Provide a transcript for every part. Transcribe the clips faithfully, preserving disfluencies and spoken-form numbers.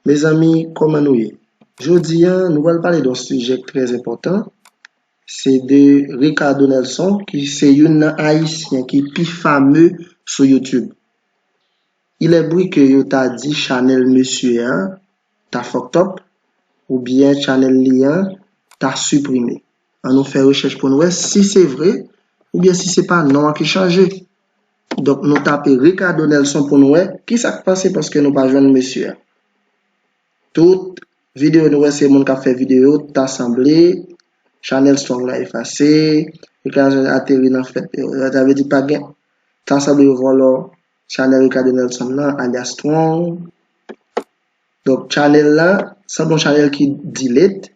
Mezanmi, kòman nou ye? Jodi a, nou pral pale de yon sijè ki trè enpòtan. Se de Ricardo Nelson, ki se youn nan Ayisyen ki pi fame sou YouTube. Il est vrai que yo ta di chanèl mesye a ta fucked up, oubyen chanèl li an ta siprime. Ann nou fè rechèch pou n wè si se vre, oubyen si se pa non an ki chanje. Donk, nou tape Ricardo Nelson pou n wè ki sa k pase paske nou pa jwenn mesye a. Tout videyo nou wè se moun k ap fè videyo, ta sanble, chanèl Strong la efase, Ricardo ateri nan fèt, sa vle di pa gen, ta sanble yo vòlò chanèl Ricardo Nelson nan, alyas Strong. Donk, chanèl la, sanble yon chanèl ki delete,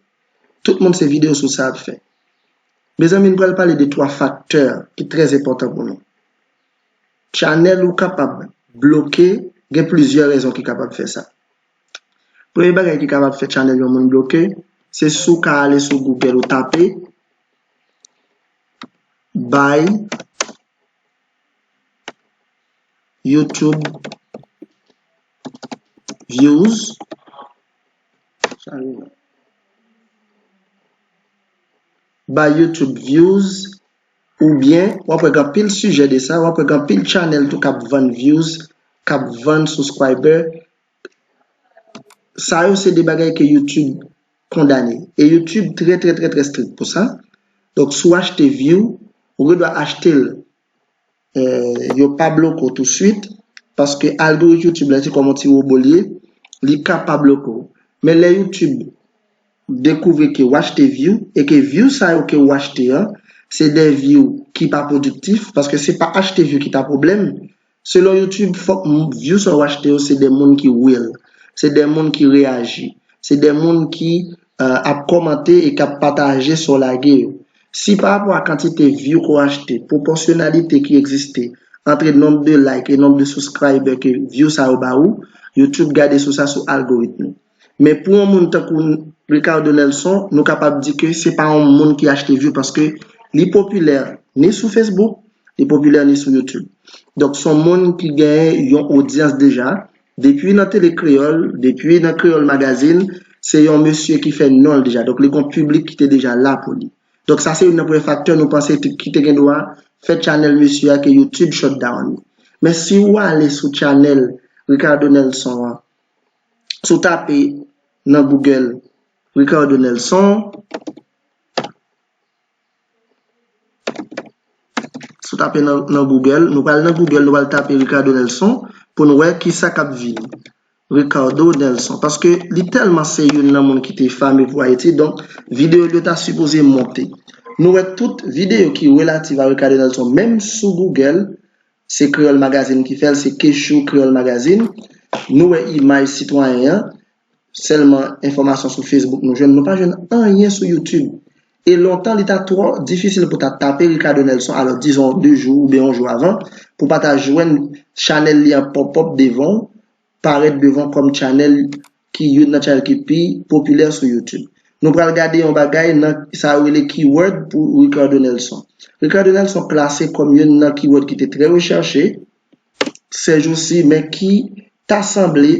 tout moun se videyo sou sa ap fè. Mezanmi, n pral pale de twa faktè ki trè enpòtan pou nou. Chanèl ou kapab bloke, gen plizyè rezon ki kapab fè sa. Premye bagay ki kapab fè chanèl yon moun bloke, se si w ka ale sou Google ou tape buy YouTube views. Buy YouTube views, oubyen w ap wè gen anpil sijè de sa, w ap wè gen anpil chanèl tou k ap vann views, k ap vann subscriber. Sa yo se de bagay ke YouTube kondane. E YouTube trè, trè, trè, trè strik pou sa. Donk, si w achte view, ou gen dwa achte l, eh, yo pa bloke w touswit, paske algoritm YouTube la se kòm yon ti wobo l ye, li ka pa bloke w. Men lè YouTube dekouvri ke w achte view, e ke view sa yo ke w achte an, se de view ki pa pwodiktif, paske se pa achte view ki ta pwoblèm, Selon YouTube, fòk m- view sa w achte yo se de moun ki real. Se de moun ki reyaji. Se de moun ki, eh, ap kòmante e k ap pataje sa w lage yo. Si pa rapò a kantite view ke w achte, pwopòsyonalite ki egziste ant nonb de like e nonb de subscriber ke view sa yo ba ou, YouTube gade sou sa sou algoritm li. Men pou yon moun tankou Ricardo Nelson, nou kapab di ke se pa yon moun ki achte view paske li popilè ni sou Facebook, li popilè ni sou YouTube. Donk, se yon moun ki genyen yon odyans deja, depi nan tele kreyòl, depi nan Kreyòl Magazine, se yon mesye ki fè non l deja. Donk, li gen yon piblik ki te deja la pou li. Donk, sa se youn nan premye faktè nou panse te- ki te gen dwa fè chanèl mesye a ke YouTube shut down li. Men si w ale sou chanèl Ricardo Nelson an, si w tape nan Google Ricardo Nelson, si w tape nan, nan Google, nou pral nan Google, nou pral tape Ricardo Nelson pou n wè ki sa k ap vini. Ricardo Nelson. Paske li tèlman se youn nan moun ki te fame pou Ayiti, donk videyo l yo ta sipoze monte. Nou wè tout videyo ki relatif a Ricardo Nelson, menm sou Google, se Kreyòl Magazine ki fè l, se Kechou Kreyòl Magazine. Nou wè imaj sitwayen an, sèlman enfòmasyon sou Facebook nou jwenn, nou pa jwenn anyen sou YouTube. E lontan, li ta twò difisil pou ta tape Ricardo Nelson, alò, dizon, de jou oubyen yon jou avan, pou pa ta jwenn chanèl li an pòp-òp devan w, parèt devan w kòm chanèl ki youn nan chanèl ki pi popilè sou YouTube. Nou pral gade yon bagay nan sa yo rele keyword pou Ricardo Nelson. Ricardo Nelson klase kòm youn nan keyword ki te trè rechèche sèjousi, men ki ta sanble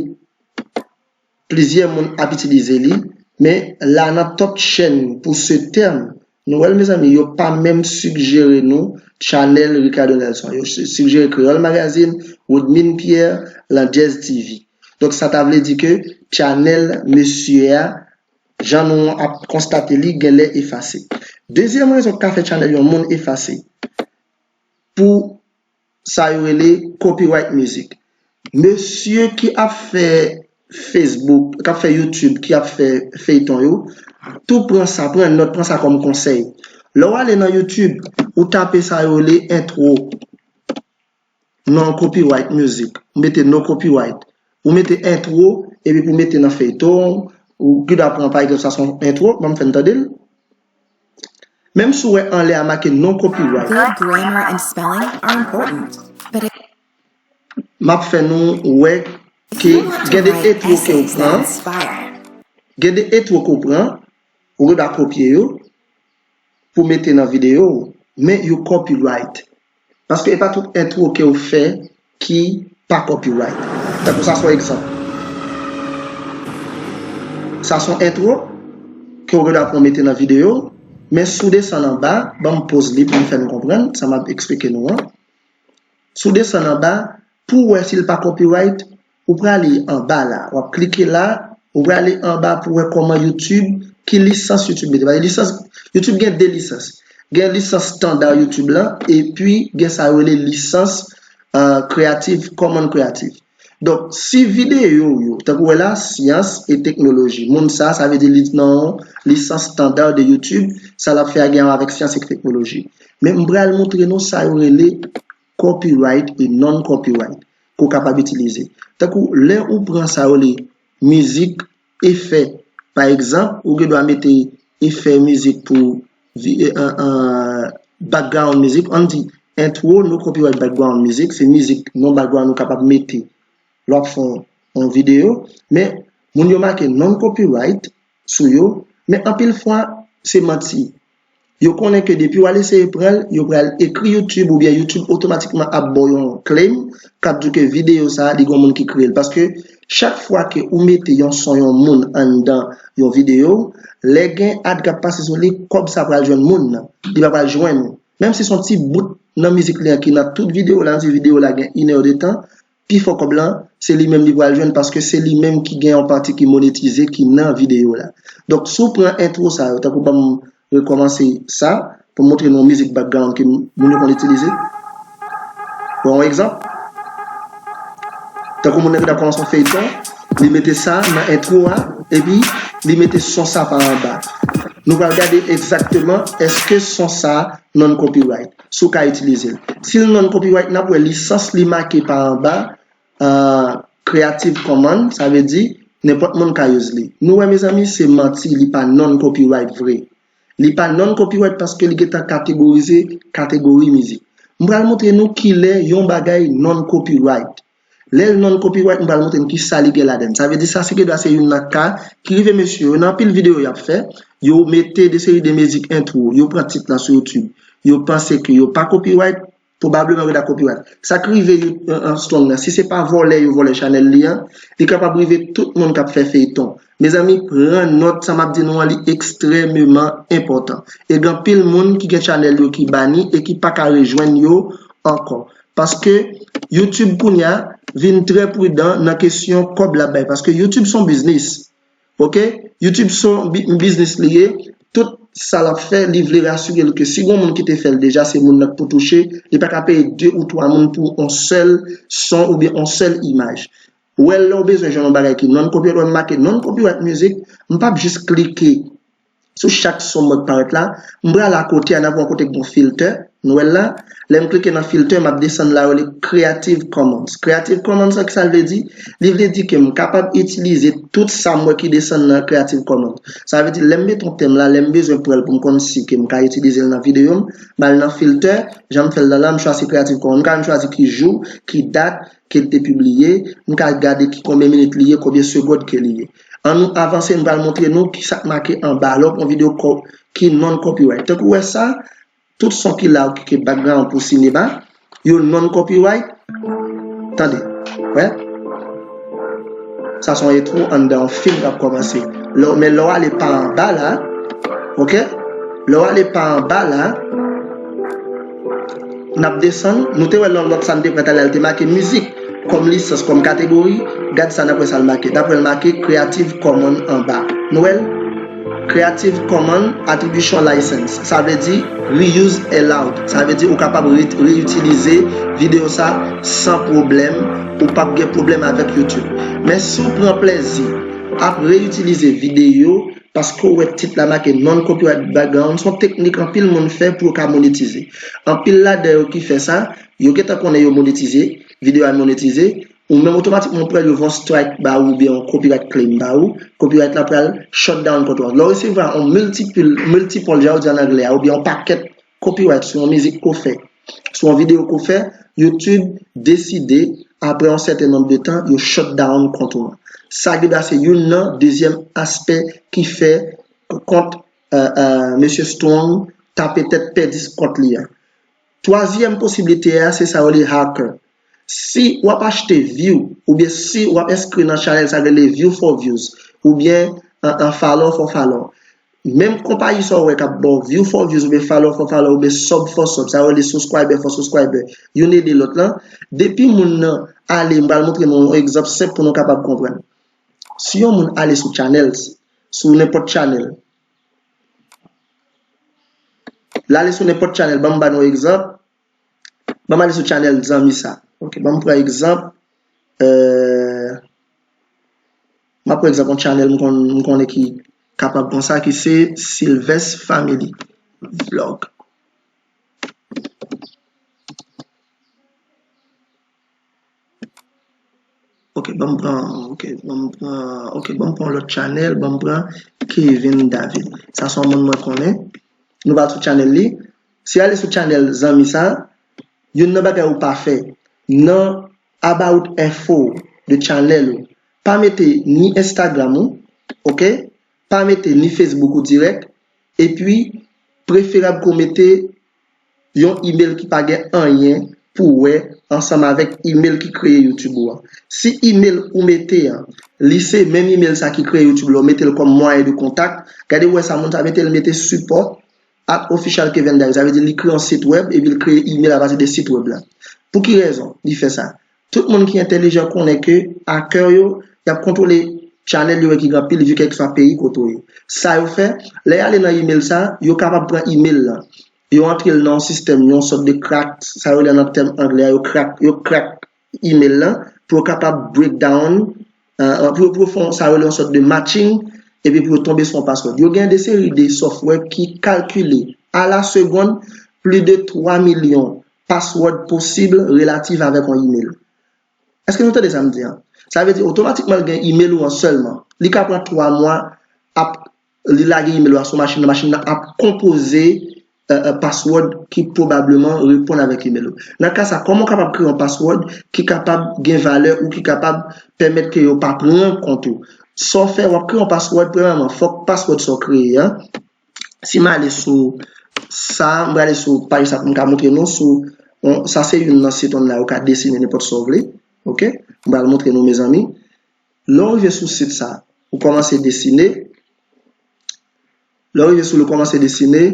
plizyè moun ap itilize li, men la nan top chaîne pou ce thème, nou wè l, mezanmi, yo pa menm sigjere nou chanèl Ricardo Nelson. Yo si- sigjere Kreyòl Magazine, Woodmine Pierre, Landjèz T V. Donk, sa ta vle di ke chanèl mesye a, jan nou ap konstate li, genlè efase. Dezyèm rezon ki ka fè chanèl yon moun efase, pou sa yo rele copyright music. Mesye ki ap fè Facebook, k ap fè YouTube, ki ap fè feyton yo, tou pran sa, pran nòt, pran sa kòm konsèy. Lè w ale nan YouTube, ou tape sa yo rele intro, non copyright music, ou mete no copyright, ou mete intro, epi pou mete nan feyton, ou ki dwa pran, pa egzanp, sa se yon intro, ban m fè n tande l. Menm si w wè anlè a make non copyright. Good grammar and spelling are important, but if M ap fè nou wè ke you want to gen de write intro ke w essays that pran, inspire, gen de intro ke w pran, ou gen dwa kopye yo pou mete nan videyo w, men yo copyright. Paske e pa tout intro ke w fè ki pa copyright. Tankou sa se yon egzanp. Sa se yon entwo ke w gen dwa pou w mete nan videyo, men si w desann anba, ban m poz li pou m fè n konprann sa m ap eksplike nou an. Si w desann anba, pou w wè si l pa copyright, ou prale anba la. W ap klike la, ou prale anba pou w wè kòman YouTube, ki lisans YouTube mete. Paske lisans, YouTube gen de lisans. Gen lisans estanda YouTube lan, epi gen sa yo rele lisans uh, Creative Commons Creative. Donk, si videyo w yo, tankou w wè la, syans e teknoloji, moun sa, sa vle di li nan yon lisans estanda de YouTube, sa l ap fè a gen a wè avèk syans e teknoloji. Men m pral montre nou sa yo rele copyright e non-copyright ke w kapab itilize. Tankou lè ou pran sa yo rele mizik, efè. Pa egzanp, ou gen dwa mete efè mizik pou vi- eh, eh, eh, background music, ann di intro, no copyright background music, se mizik non background ou kapab mete lè w ap fè yon videyo, men moun yo make non-copyright sou yo, men anpil fwa se manti. Yo konnen ke depi w al eseye pran l, yo pral ekri YouTube oubyen YouTube otomatikman ap ba w yon claim k ap di w ke videyo sa a, li gen yon moun ki kreye l. Paske chak fwa ke ou mete yon son yon moun anndan yon videyo, lè gen ad k ap pase sou li, kòb sa pral jwenn moun nan. Li pa pral jwenn ou. Menm si se yon ti bout nan mizik li an ki nan tout videyo la, ann di videyo la gen inè de tan, pifò kòb lan, se li menm li pral jwenn paske se li menm ki gen yon pati ki monetize ki nan videyo la. Donk, si w pran entwo sa yo, tankou ban m rekòmanse sa pou m montre nou yon mizik background ke moun yo konn itilize. Pran yon egzanp. Tankou moun nan ki t ap kòmanse yon feyton, li mete sa nan entwo a, epi li mete son sa pa anba. Nou pral gade egzakteman èske son sa non-copyright, si w ka itilize l. Si l non-copyright, n ap wè lisans li make pa anba, uh, Creative Commons, sa vle di nenpòt moun ka use li. Nou wè, mezanmi, se manti, li pa non-copyright vre. Li pa non-copyright paske li gentan kategorize kategori mizik. M pral montre nou kilè yon bagay non-copyright. Lè l non-copyright, m pral montre n kisa li gen ladan l. Sa vle di sa, se gen dwa se youn nan ka ki rive mesye yo. Nan anpil videyo y ap fè, yo mete de seri de mizik entwo, yo pran tit la sou YouTube, yo panse ke yo pa copyright, pwobableman yo ta copyright. Sa k rive yo, an, an Strong nan, si se pa vòlè yo vòlè chanèl li an, li kapab rive tout moun k ap fè feyton. Mezanmi, pran nòt, sa m ap di nou an, li ekstrèmeman enpòtan. E gen anpil moun ki gen chanèl yo ki bani e ki pa ka rejwenn yo ankò. Paske YouTube kounye a vin trè pridan nan kesyon kòb l ap bay. Paske YouTube se yon biznis. Oke? YouTube se yon bi- biznis li ye. Tout sa l ap fè, li vle rasire l ke si gen yon moun ki te fè l deja, se moun nan k pou touche. Li pa ka peye de ou twa moun pou yon sèl son oubyen yon sèl imaj. Ou wè, lè w bezwen jwenn yon bagay ki non-copyright, ou wè m make non-copyright music, m p ap jis klike sou chak son mwen k parèt la. M pral akote a, n ap wè yon kote k gen yon filter. Nou wè l la. Lè m klike nan filter, m ap desann la, yo rele Creative Commons. Creative Commons sa, ki sa l vle di? Li vle di ke m kapab itilize tout sa m wè ki desann nan Creative Commons. Sa vle di, lè m mete yon tèm la, lè m bezwen pran l pou m konn si ke m ka itilize l nan videyo m, m al nan filter, jan m fè l la la, m chwazi Creative Commons. M ka menm chwazi ki jou, ki dat, ke l te pibliye, m ka gade ki konbyen minit li ye, konbyen segond ke li ye. An nou avanse, m pral montre nou kisa k make anba lè w pran videyo ki non-copyright. Tankou w wè sa, tout son ki la yo ki ke background pou sinema, yo non-copyright. Tande, wè. Sa se yon entwo anndan yon fim k ap kòmanse. Lè w- men lè w ale pa anba la, oke? Lè w ale pa anba la, n ap desann, nou te wè nan lòt sa n te pran talè a, l te make mizik kòm lisans, kòm kategori. Gad sa n ap wè sa l make. N ap wè l make Creative Commons anba. Nou wè l? Creative Commons Attribution License. Sa vle di reuse allowed. Sa vle di ou kapab re- reyitilize videyo sa san pwoblèm. Ou p ap gen pwoblèm avèk YouTube. Men si w pran plèzi ap reyitilize videyo, paske w wè tit la make non-copyright background, se yon teknik anpil moun fè pou yo ka monetize. Anpil ladan yo ki fè sa, yo gentan konnen yo monetize, videyo a monetize, ou menm otomatikman ou pral yo fè yon strike ba ou oubyen yon copyright claim ba ou, copyright la pral shut down kont ou. Lè w resevwa yon multiple, multiple, jan yo di an anglè a, oubyen yon pakèt copyright sou yon mizik ke w fè, sou yon videyo ke w fè, YouTube deside, apre yon sèten nonb de tan, yo shut down kont ou an. Sa gen dwa se youn nan dezyèm aspè ki fè kont, euh, euh, mesye Strong ta petèt pèdi kont li a. Twazyèm posiblite a, se sa yo rele hacker. Si w ap achte view, oubyen si w ap enskri nan chanèl sa yo rele view for views, oubyen an, an follow for follow. Menm konpayi sa w wè k ap ba w view for views, oubyen follow for follow, oubyen sub for sub, sa yo rele subscriber for subscriber, youn ede lòt lan. Depi moun nan ale, m pral montre nou yon egzanp senp pou nou kapab konprann. Si yon moun ale sou channel, sou nenpòt channel, l ale sou nenpòt channel, ban m ba nou egzanp, ban m ale sou channel zanmi sa. Ok, ban m pran egzanp, euh, m ap pran egzanp yon channel m konn, m konnen ki kapab konsa, ki se Sylvest Family Vlog. Ok, ban m pran, ok, ban m pran, ok, ban m pran lòt channel, ban m pran Kevin David. Sa se yon moun mwen konnen. Nou pa sou channel li. Si ale sou channel zanmi sa, youn nan bagay ou pa fè, nan about info de channel ou, pa mete ni Instagram ou, ok? Pa mete ni Facebook ou dirèk, epi preferab ke w mete yon email ki pa gen anyen pou wè ansanm avèk email ki kreye YouTube ou an. Si email ou mete an, li se menm email sa ki kreye YouTube la, ou mete l kòm mwayen de kontak, gade ou wè sa moun sa mete, l mete support at official Kevin David. Sa vle di li kreye yon sit wèb epi l kreye email apati de sit wèb la. Pou ki rezon li fè sa? Tout moun ki entèlijan konnen ke hacker yo, y ap kontwole channel yo ki gen anpil view kèlkeswa peyi kote w ye. Sa yo fè, lè y ale nan email sa, yo kapab pran email lan. Yo antre l nan yon sistèm, yon sòt de crack, sa yo rele nan tèm anglè a, yo crack, yo crack email lan pou yo kapab break down, euh, pou yo, pou yo fè yon, sa yo rele yon sòt de matching, epi pou yo tonbe sou yon password. Yo gen de seri de software ki kalkile a la segonn plis de twa milyon password posib relativ avèk yon email. Èske nou tande sa m di an? Sa vle di otomatikman l gen email ou an sèlman. Li ka pran twa mwa ap li lage email ou a sou machin nan, machin nan ap konpoze euh, euh, password ki pwobableman reponn avèk email ou. Nan ka sa, kòman w kapab kreye yon password ki kapab gen valè ou ki kapab pèmèt ke yo pa pran kont ou? Sa w fè, w ap kreye yon password, premyèman, fòk password sa w kreye an, si m ale sou sa, m prale sou paj sa pou m ka montre nou sou, on, sa se youn nan sit online la, ou ka desine nenpòt sa w vle. Ok? M pral montre nou, mezanmi. Lè w rive sou sit sa, ou kòmanse desine. Lè w rive sou li, ou kòmanse desine.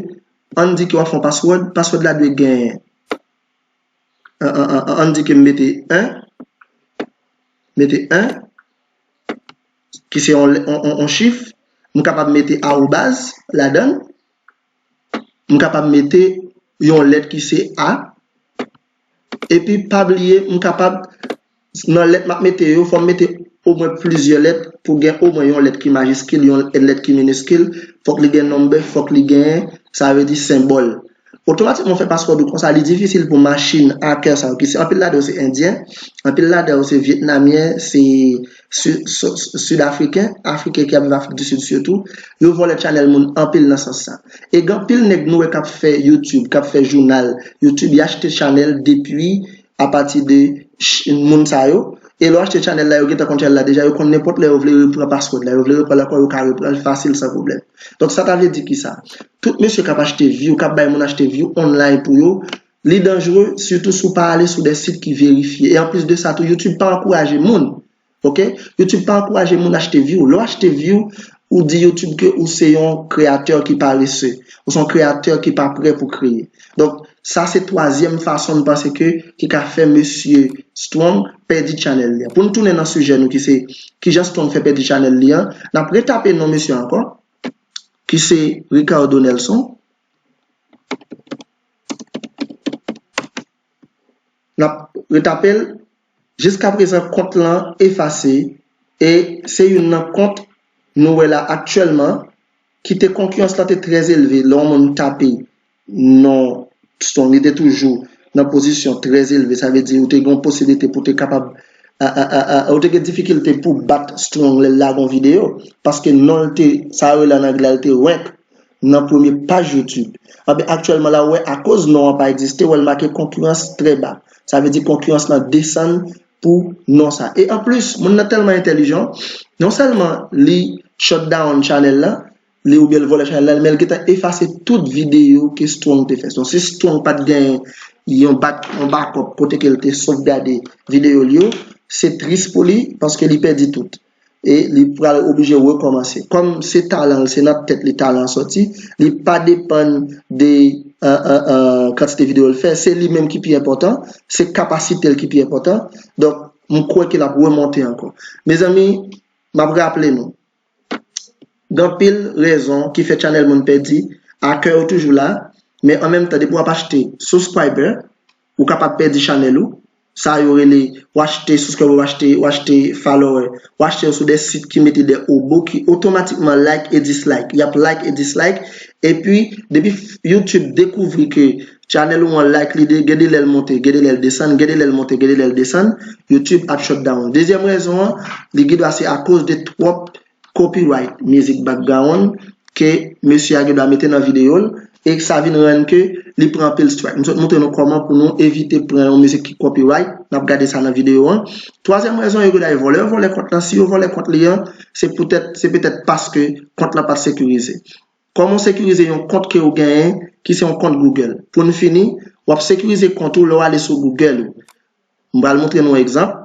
Ann di ke w ap fè yon password. Password la dwe gen, an, an, an, ann di ke m mete en, mete en, ki se yon, yon, yon, yon chif. M kapab mete arobaz ladan l. M kapab mete yon lèt ki se A. Epi pa bliye, m kapab, nan lèt m ap mete yo, fò m mete omwen plizyè lèt pou gen omwen yon lèt ki majiskil, yon lèt ki miniskil, fòk li gen number, fòk li gen, sa vle di senbòl. Otomatikman, w fè password ou konsa, li difisil pou machin hacker sa yo, ki se anpil ladan yo se endyen, anpil ladan yo se vyetnamyen, se si-, si-, sidafriken, afriken ki ap viv Afrik di Sid sitou, yo vòlè channel moun anpil nan sans sa. E gen anpil nèg nou wè k ap fè YouTube, k ap fè jounal YouTube, y achte channel depi apati de ch-, moun sa yo. E lè w achte channel la, yo gentan konn channel la deja, yo konn nenpòt lè yo vle repran password la, yo vle repran l ankò, yo ka repran l fasil san pwoblèm. Donk sa ta vle di ki sa? Tout mesye k ap achte view, k ap bay moun achte view online pou yo, li danjere, sitou si w pa ale sou de sit ki verifye. E anplis de sa tou, YouTube pa ankouraje moun. Ok? YouTube pa ankouraje moun achte view. Lè w achte view, ou di YouTube ke ou se yon kreyatè ki parese. Ou se yon kreyatè ki pa prè pou kreye. Donk, sa se twazyèm fason m panse ke ki ka fè mesye Strong pèdi channel li an. Pou n tounen nan sijè nou ki se kijan Strong fè pèdi channel li an, n ap retape non mesye ankò, ki se Ricardo Nelson. N ap retape l. Jiskaprezan, kont lan efase e se youn nan kont nou wè la aktyèlman ki te konkirans lan te trè elve lè yon moun tape non Strong, li te toujou nan pozisyon trè elve. Sa vle di ou te gen yon posiblite pou te kapab, a, a, a, a, ou te gen difikilte pou bat Strong lè l lage yon videyo, paske non l te, sa yo rele an anglè, l te rank nan premye paj YouTube. Anben, aktyèlman la, ou wè, akoz non an pa egziste, ou wè l make konkirans trè ba. Sa vle di konkirans lan desann pou non sa. E anplis, moun nan tèlman entèlijan, non sèlman li shut down channel la, li oubyen l vòlè channel la, men l gentan efase tout videyo ke Strong te fè. So, si Strong pa t gen yon back, yon backup kote ke l te sovgade videyo l yo, se tris pou li, paske li pèdi tout. e li pral oblije rekòmanse. Kòm se talan l, se nan tèt li talan an sòti, li pa depann de, euh, euh, euh, kantite videyo l fè, se li menm ki pi enpòtan, se kapasite l ki pi enpòtan. Donk, m kwè ke l ap remonte ankò. Mezanmi, m ap raple nou, gen anpil rezon ki fè channel moun pèdi, akè yo toujou la, men an menm tan, depi w ap achte subscriber, ou kapab pèdi channel ou. Sa yo rele, w achte subscriber, w achte, w achte follower, w achte yo sou de sit ki mete de obo ki otomatikman like e dislike. Y ap like e dislike. Epi, depi YouTube dekouvri ke channel ou an like li, gen de lè l monte, gen de lè l desann, gen de lè l monte, gen de lè l desann, YouTube ap shut down. Dezyèm rezon an, li gen dwa se akoz de twòp copyright, mizik background, ke mesye a gen dwa mete nan videyo l, e sa vin rann ke li pran anpil strike. M sot montre nou kòman pou nou evite pran yon mizik ki copyright, n ap gade sa nan videyo an. Twazyèm rezon, yo gen dwa vòlè, yo vòlè kont lan, si yo vòlè kont li an, se poutèt, se petèt paske kont lan pa t sekirize. Kòman w sekirize yon kont ke w genyen, ki se yon kont Google? Pou n fini, w ap sekirize kont ou lè w ale sou Google ou. M pral montre nou yon egzanp.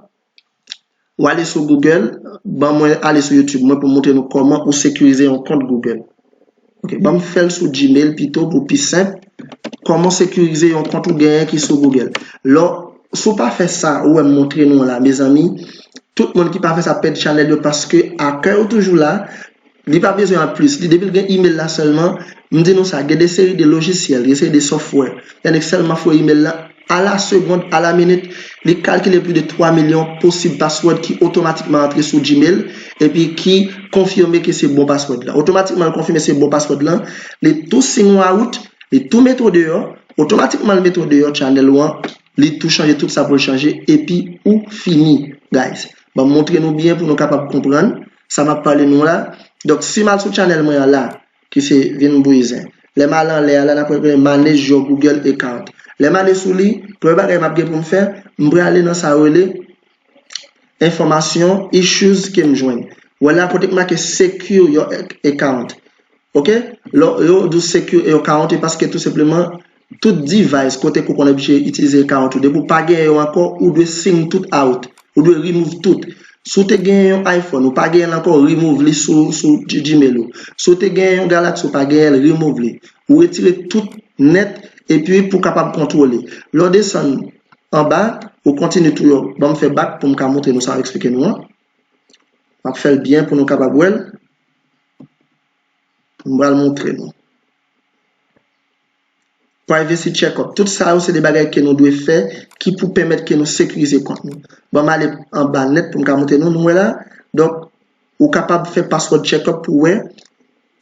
W ale sou Google, ban mwen ale sou YouTube mwen pou m montre nou kòman ou sekirize yon kont Google. Ok, ban m fè l sou Gmail pito pou pi senp. Kòman sekirize yon kont ou genyen ki sou Google? Lò, si w pa fè sa, ou wè m montre nou la, mezanmi, tout moun ki pa fè sa pèdi channel yo paske akè yo toujou la, li pa bezwen anplis. Li depi l gen email la sèlman, m di nou sa, gen de seri de lojisyèl, gen seri de software. Yannèk sèlman foye email la, à la seconde, à la minute, li kalkile plis de twa milyon posib password ki otomatikman antre sou Gmail, epi ki konfime ke se bon password la. Otomatikman l konfime se bon password lan, li tou sign out, li tou mete w deyò, otomatikman l mete w deyò channel ou an, li tou chanje tout sa pou l chanje, epi ou fini, guys. Ban m montre nou byen pou nou kapab konprann sa m ap pale nou la. Donk, si m al sou channel mwen an la, ki se vin bwizen. Lè m al anlè a la, n ap rele manage your Google account. Lè m ale sou li, premye bagay m ap gen pou m fè, m prale nan sa yo rele enfòmasyon, issues ke m jwenn. Wè la kote k make secure your ac- account. Ok? Lè yo di w secure your account, e paske tou senpleman, tout device kote ke w konn oblije itilize account ou, depi w pa genyen yo ankò, ou dwe sign tout out. Ou dwe remove tout. Si w te genyen yon iPhone, ou pa genyen l ankò, remove li sou, sou G- Gmail ou. Si w te genyen yon Galaxy, ou pa genyen l, remove li. Ou retire tout nèt, epi pou w kapab kontwole. Lè w desann anba, ou kontinye tou yo. Ban m fè back pou m ka montre nou sa m eksplike nou an. M ap fè l byen pou nou kapab wè l. M pral montre nou. Privacy check-up. Tout sa yo se de bagay ke nou dwe fè ki pou pèmèt ke nou sekirize kont nou. Ban m ale anba nèt pou m ka montre nou, nou wè la. Donk, ou kapab fè password check-up pou wè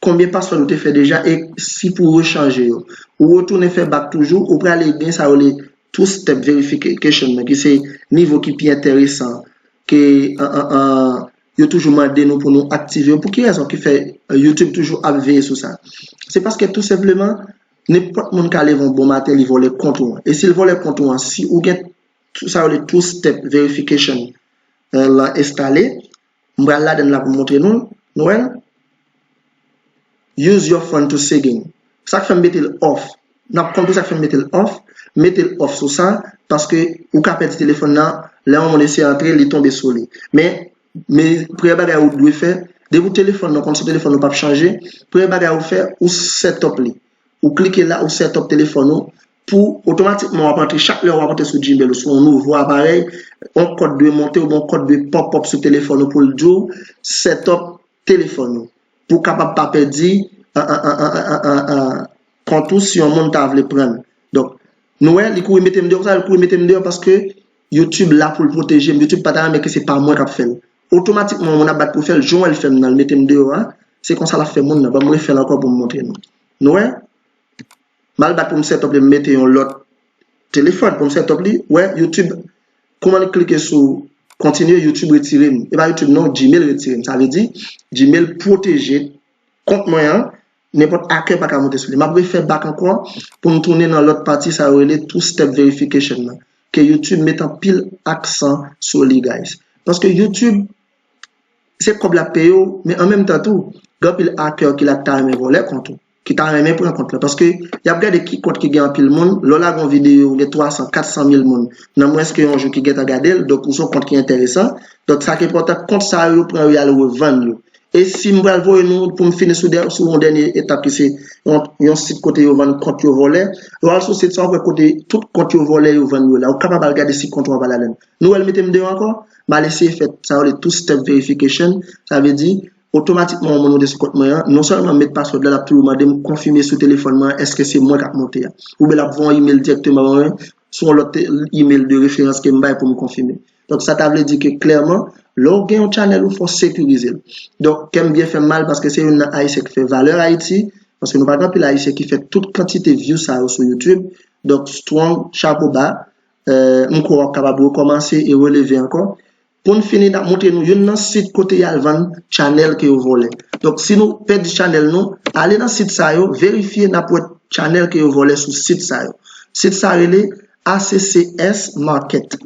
konbyen password ou te fè deja e si pou rechanje yo. Ou retounen fè back toujou, ou prale gen sa yo rele two-step verification nan, ki se nivo ki pi enteresan, ke an, an, an, yo toujou mande nou pou nou aktive yo. Pou ki rezon ki fè, euh, YouTube toujou ap veye sou sa? Se paske tou senpleman, nenpòt moun ka leve yon bon maten, li vòlè kont ou an. E si l vòlè kont ou an, si ou gen tou- sa yo rele two-step verification, euh, lan enstale, m pral ladann la pou m montre nou l, nou wè l. Use your phone to sign in. Sa k fè m mete l off? N ap konn pou sa k fè m mete l off. Mete l off sou sa, paske ou ka pèdi telefòn nan, lè yon moun eseye antre, li tonbe sou li. Men, men premye bagay ou dwe fè, depi w telefòn nan, konn se telefòn ou p ap chanje, premye bagay ou fè, ou set up li. Ou klike la, ou set up telefòn ou, pou otomatikman w ap antre, chak lè w ap antre sou Gmail ou, sou yon nouvo aparèy, yon kòd dwe monte oubyen yon kòd dwe pop up sou telefòn ou pou l di w set up telefòn ou, pou w kapab pa pèdi, an, an, kont ou si yon moun ta vle pran l. Donk, nou wè, li kouri mete m deyò, sa, li kouri mete m deyò paske YouTube la pou l pwoteje m. YouTube pa ta renmen ke se pa mwen k ap fè l. Otomatikman, yon moun ap bat pou fè l, jan w wè l fè m nan, l mete m deyò a, se konsa l ap fè moun nan. Ban m refè l ankò pou m montre nou. Nou wè? M al bat pou m set up li, m mete yon lòt telefòn pou m set up li. Wè, YouTube, kouman li klike sou kontinye, YouTube retire m. E pa YouTube non, Gmail retire m. Sa vle di, Gmail pwoteje kont mwen an, nenpòt akè pa ka monte sou li. M ap refè back ankò pou m tounen nan lòt pati sa yo rele two-step verification nan. Ke YouTube met anpil aksan sou li, guys. Paske YouTube, se kòb l ap peye w, men an menm tan tou, gen anpil akè ki la k ta renmen vòlè kont ou. ki ta renmen pran kont lan. Paske y ap gade ki kont ki gen anpil moun. Lè w lage yon videyo, ou gen twa san, kat san mil moun nan mwens ke yon jou ki gentan gade l. Donk, ou se yon kont ki enteresan. Donk, sa ki enpòtan, kont sa yo, yo pran yo, y al revann yo. E si m pral voye nou pou m fini sou, dè- sou yon dènye etap ki se yon, yon sit kote yo vann kont yo vòlè, yo al sou sit sa, w ap wè kote tout kont yo vòlè, yo vann yo la. Ou kapab al gade si kont ou an pa ladan l. Nou wè l mete m deyò ankò? M al eseye fè sa yo rele two step verification. Sa vle di, otomatikman, yon moun moute sou kont mwen an, non sèlman m met password la, l ap toujou mande m konfime sou telefòn mwen èske se mwen k ap monte a. Oubyen l ap voye yon email dirèkteman ban mwen, sou yon lòt te- email de referans ke m bay pou m konfime. Donk, sa ta vle di ke klèman, lè w gen yon channel ou, fò w sekirize l. Donk, kè m byen fè m mal paske se youn nan Ayisyen ki fè valè Ayiti, paske nou pa gen anpil Ayisyen ki fè tout kantite view sa yo sou YouTube. Donk, Strong, chapo ba, euh, m kwè w ap kapab rekòmanse e releve ankò. Pou n fini, n ap montre nou youn nan sit kote y al vann channel ke yo vòlè. Donk, si nou pèdi channel nou, ale nan sit sa yo, verifye n ap wè channel ke yo vòlè sou sit sa yo. Sit sa rele A C C S Market.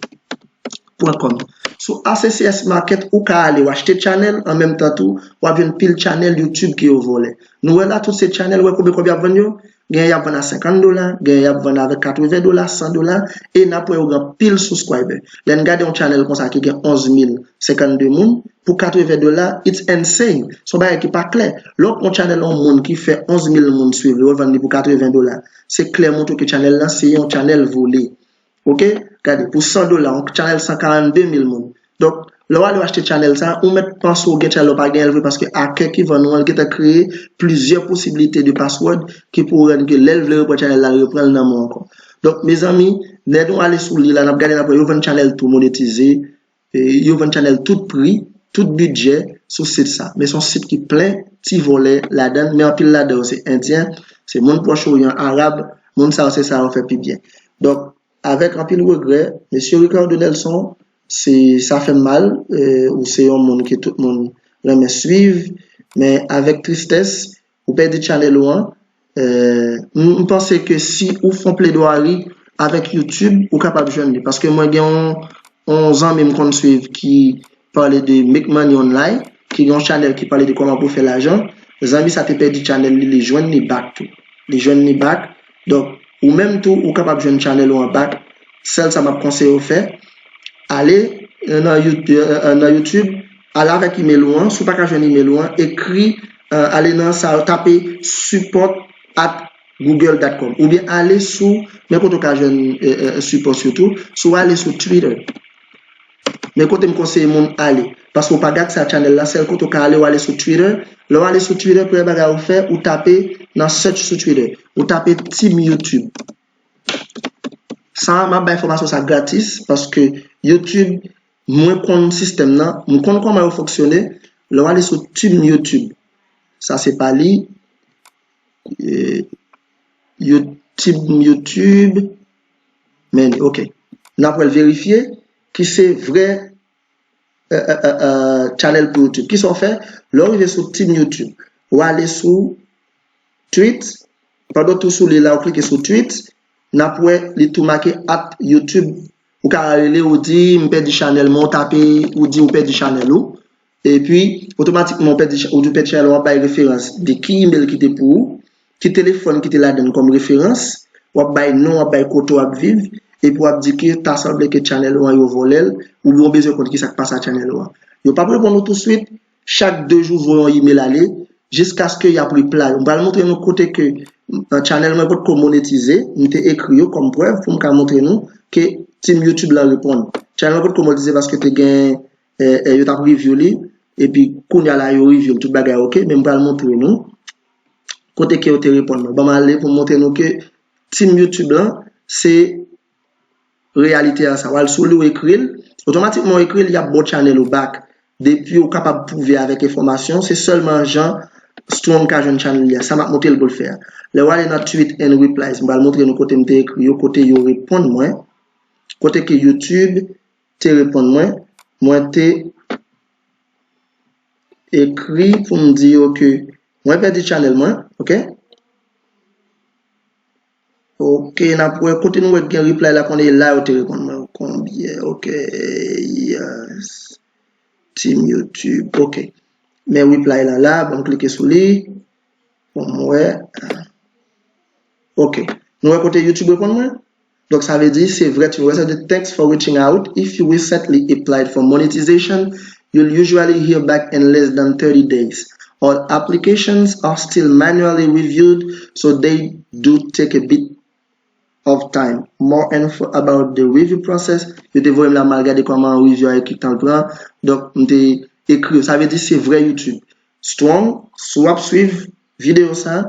Sou A C C S Market, ou ka ale w achte channel, an menm tan tou, w ap jwenn pil channel YouTube ke yo vòlè. Nou wè la, tout se channel, wè konbyen kòb y ap vann yo? Genyen y ap vann a senkant dola, genyen y ap vann avèk katreven dola, san dola, e n ap wè yo gen anpil subscriber. Lè n gade yon channel konsa ki gen onz mil senkannde moun, pou katreven dola, it's insane. Se yon bagay ki pa klè. Lè w pran yon channel yon moun ki fè onz mil moun swiv li, yo vann li pou katreven dola. Se klè montre ke channel lan se yon channel vole. Oke? Gade, pou san dola, yon channel san karannde mil moun. Donk, lè w ale w achte channel sa, ou mèt panse w gen channel ou pa gen l vre, paske hacker ki vann ou an, l gentan kreye plizyè posibilite de password ki pou rann ke lè l vle reprann channel la, l reprann l nan men w ankò. Donk, mezanmi, lè nou ale sou li la, n ap gade, n ap wè yo vann channel tou monetize, e yo vann channel tout pri, tout bidjè sou sit sa. Men se yon sit ki plen ti vòlè ladan l, men anpil ladan yo se endyen, se moun Pwòch Oryan, Arab, moun sa yo se sa yo fè pi byen. Donk, avèk anpil regrè, mesye Ricardo Nelson, se, sa fè m mal, euh, ou se yon moun ke tout moun renmen swiv, men avèk tristès, ou pèdi channel ou an. Euh, m, m panse ke si ou fè yon pledwari avèk YouTube, ou kapab jwenn li. Paske mwen gen yon, yon zanmi m konn swiv ki pale de Make Money Online, ki gen yon channel ki pale de kòman pou fè lajan. Zanmi sa te pèdi channel li, li jwenn li back tou. Li jwenn li back. Donk, ou menm tou, ou kapab jwenn channel ou an back. Sèl sa m ap konseye w fè, ale nan You- euh, euh, nan YouTube, ale avèk email ou an, si w pa ka jwenn email ou an, ekri, euh, ale nan sa, tape support at google dot com, oubyen ale sou, men kote w ka jwenn, euh, euh, support sitou, si w ale sou Twitter. Men kote m konseye moun ale, paske w pa gad sa channel la, sèl kote w ka ale, w ale sou Twitter. Lè w ale sou Twitter, premye bagay ou fè, ou tape nan search sou Twitter, ou tape Team YouTube. Sa, m ap bay fòmasyon sa gratis, paske YouTube, mwen konn sistèm nan, m konn kòman yo fonksyone. Lè w ale sou Team YouTube, sa se pa li, eh, You- Team YouTube, men, ok. N ap wè l verifye ki se vrè, euh, euh, euh, euh, channel pou YouTube. Kisa w fè? Lè w rive sou Team YouTube, w ale sou Tweet, pandan w tou sou li la, w klike sou Tweet, n ap wè li tou make at YouTube. Ou ka rele, ou di, "M pèdi channel mwen," ou tape, ou di ou pèdi channel ou. Epi, otomatikman, ou pèdi cha- ou di ou pèdi channel, w ap bay referans de ki email ki te pou ou, ki telefòn ki te ladan l kòm referans, w ap bay non, w ap bay kote w ap viv, epi w ap di ke ta sanble ke channel ou an yo vòlè l, oubyen w bezwen konn kisa k pase ak channel ou an. Yo p ap reponn ou touswit, chak de jou voye yon email ale, jiskaske y ap reply. M pral montre nou kote ke, euh, channel mwen potko monetize, m te ekri yo kòm prèv pou m ka montre nou ke team YouTube la reponn. Channel mwen potko monetize paske te gen, eh, eh, yo t ap review li, epi kounye a la yo review l, tout bagay ok, men m pral montre nou kote ke yo te reponn mwen. Ban m ale pou m montre nou ke team YouTube lan, se reyalite a sa. W al sou li, w ekri l, otomatikman w ekri l, y ap ba w channel ou back. Depi w kapab pwouve avèk enfòmasyon, se sèlman jan Strong ka jwenn channel li a. Sa m ap montre l pou l fè a. Lè w ale nan tweet and replies, m pral montre nou kote m te ekri yo, kote yo reponn mwen, kote ke YouTube te reponn mwen, mwen te ekri pou m di yo ke mwen pèdi channel mwen, ok? Ok, n ap wè kote nou wè gen reply la, konnen e la yo te reponn mwen. Konbyen? Ok, yes. Team YouTube, ok. Men reply la la, ban m klike sou li. Bon, mwen wè. Ok. Nou wè kote YouTube reponn mwen? Donk, sa vle di, se vrè, ti wè sa de thanks for reaching out. If you recently applied for monetization, you'll usually hear back in less than thirty days. All applications are still manually reviewed, so they do take a bit of time. More info about the review process. Yo te voye m la, m al gade kòman review a, ki tan l pran. Donk, m te ekri yo. Sa vle di, se vrè YouTube. Strong, si w ap swiv videyo sa,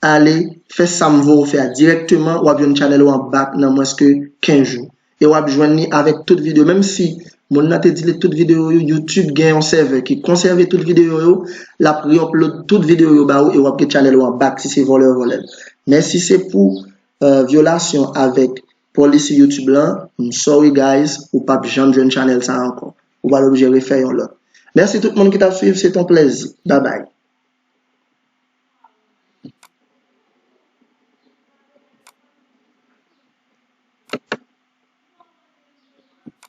ale fè sa m voye w fè a dirèkteman, w ap jwenn channel ou an back nan mwens ke kenz jou. E w ap jwenn li avèk tout videyo. Menm si moun nan te delete tout videyo yo, YouTube gen yon sèvè ki konsève tout videyo yo, l ap re-upload tout videyo yo ba ou e w ap gen channel ou an back si se vòlè yo vòlè l. Men si se pou uh, vyolasyon avèk policy YouTube lan, I'm sorry guys, ou p ap janm jwenn channel sa ankò. Ou pral oblije refè yon lòt. Mèsi tout moun ki t ap swiv, se ton plèzi. Bye bye.